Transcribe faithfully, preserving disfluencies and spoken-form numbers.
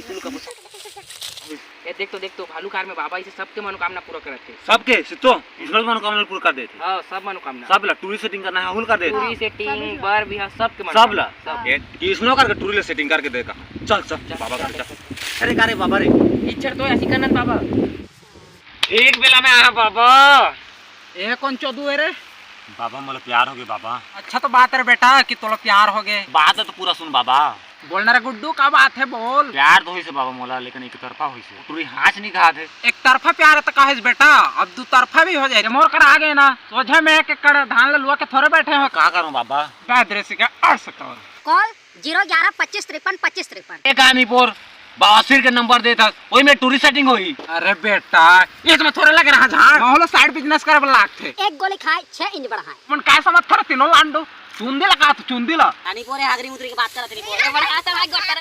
ये देख तो, देख तो, भालू कार में बाबा इसे सबके मनोकामना पूरा करत हे। सबके? सितो, इसरो मनोकामना पूरा कर देथे। हाँ, सब मनोकामना। सब ला टूरी सेटिंग करना है, हुल कर देथे। टूरी सेटिंग, बर बिहा, सबके सब मनोकामना। ला? सब। ए, किसनो करके टूरी ले सेटिंग करके देगा। चल, चल, चल, बाबा चल, घर चल। चल। अरे, का रे बाबा रे? इच्छा तो ऐसी करना बाबा। ठीक बेला में आया बाबा। ए कौन चोदू है रे? बाबा, मोला प्यार हो गया बाबा। अच्छा तो बात है रे बेटा कि तोला प्यार हो गए। बात तो पूरा सुन बाबा। बोलना रे गुड्डू, का बात है बोल। प्यार तो होइसे बाबा मोला, लेकिन एक तरफा होइसे। टूरी हाँच नहीं कहा थे। एक तरफा प्यार तो कहे बेटा, अब दो तरफा भी हो जाए। मोर कर आ गए ना, सोझे में एक एकड़ धान ले लुआ के थोड़े बैठे हो। का करूं बाबा? बैद रे सिका अड़ सकता हो। कॉल जीरो ग्यारह पच्चीस तिरपन पच्चीस तिरपन। एक आनी पोर बवासीर के नंबर देता, वही में टूरी सेटिंग होई। अरे बेटा, ये तो मैं थोड़े लग रहा झाड़, मैं होलो साइड बिजनेस करे वाला लागथे। एक गोली खाए, छह इंच बढ़ाए। मन काय समझ कर तीनों लांडो, चुंदी लगा तो चुंदी ला। आनी पोरे हागरी मुतरी की बात करत नहीं पोरे। बड़ा आता भाई गोटर।